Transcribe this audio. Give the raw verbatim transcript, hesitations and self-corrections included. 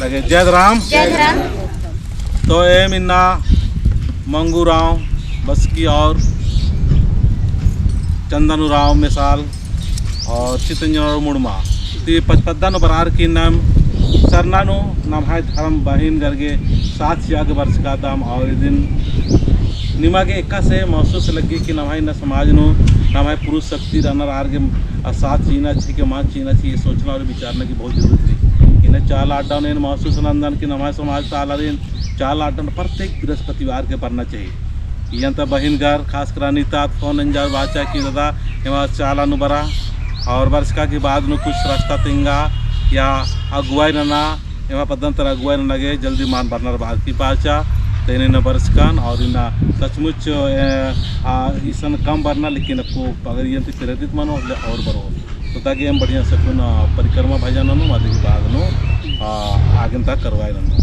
लगे जय धरम। जय धरम। तो एम इन्ना मंगू उराँव बस्की और चंदन उराँव मेसाल और चितरंजन उराँव मुड़मा ती पचपद्दा नू बरअर की नाम सरना नू नम्है धर्म बहिन गर गे साथ चिआ गे बरचकादम। और इदिन निमा गे एकासे महसूस लग्गी कि नम्है इन्ना समाज नू नम्है पुरुष शक्ति रअनर आर गे साथ चिअना चाहिए कि मल चिअना चाहिए, ये सोचना और विचारना की बहुत जरूरत रई। इन्ना चाला अड्डा नू एन महसूस नंदन कि नम्है समाज ता आलारिन चाला अड्डा नू प्रत्येक बृहस्पतिवार के बरना चाहिए। इयन्ता बहिन गर खास करा नीता फोन नंजर बाचा कि दादा एमा चाला नू बरा और बरचका के बाद नू कुछ रास्ता तेंगा या अगुवाई नना, एमा पद्दन तर अगुवाई नना गे जल्दी मान बरनर बार की बाचा। तो इन्ना बरचकन और इन्ना सचमुच, ए, आ, इसन कम बरना, लेकिन अक्कु अगर इयन्ती प्रेरित मनो और बरो। तो ताकि एम बढ़िया से अपन, आ, परिक्रमा भजन नू माते के बाद नू, आ, आगे तक करवाए ननू।